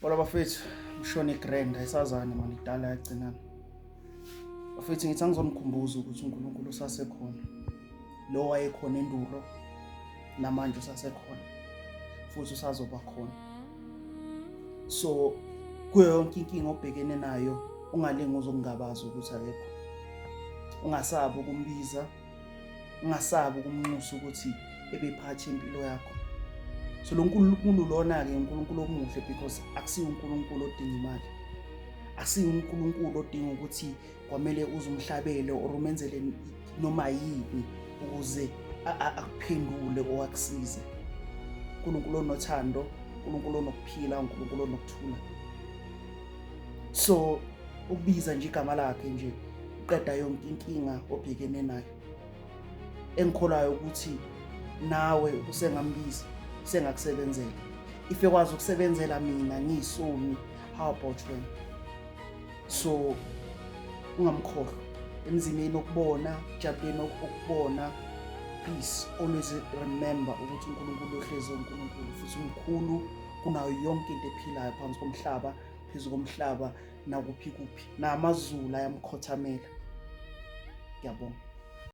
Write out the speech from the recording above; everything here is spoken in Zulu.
Hola bafethu, mshone grand ayisazani mani kudala yagcinana. Bafethu ngithi angizonikhumbuza ukuthi uNkulunkulu usasekhona. Lo wayekhona endulo namanje usasekhona. Futhi usazoba khona. So kuyo yonke inkinga obhekene nayo ungalingi uzokungabaza ukuthi akekho. Ungasabi ukumbiza ungasabi ukumnxusa ukuthi ebephathe impilo yakho so lo nkulunkulu lona-ke unkulunkulu omuhle because akusiyo unkulunkulu odinga imali akusiyo unkulunkulu odinga ukuthi kwamele uze umhlabele or umenzele noma yini ukuze akuphendule or akusize unkulunkulu onothando unkulunkulu onokuphila unkulunkulu onokuthula so ukubiza nje igama lakhe nje uqeda yonke inkinga obhekene nayo engikholwayo ukuthi nawe usengambiza usengakusebenzela if ekwazi ukusebenzela mina ngiyisoni how about wena so ungamkhohlwa emzimeni okubona jabuleni okubona please always remember ukuthi uNkulunkulu uhlezi uNkulunkulu futhi umkhulu kunayo yonke into ephilayo phansi komhlaba phezu komhlaba nakuphi kuphi namazulu ayamkhothamela ngiyabonga.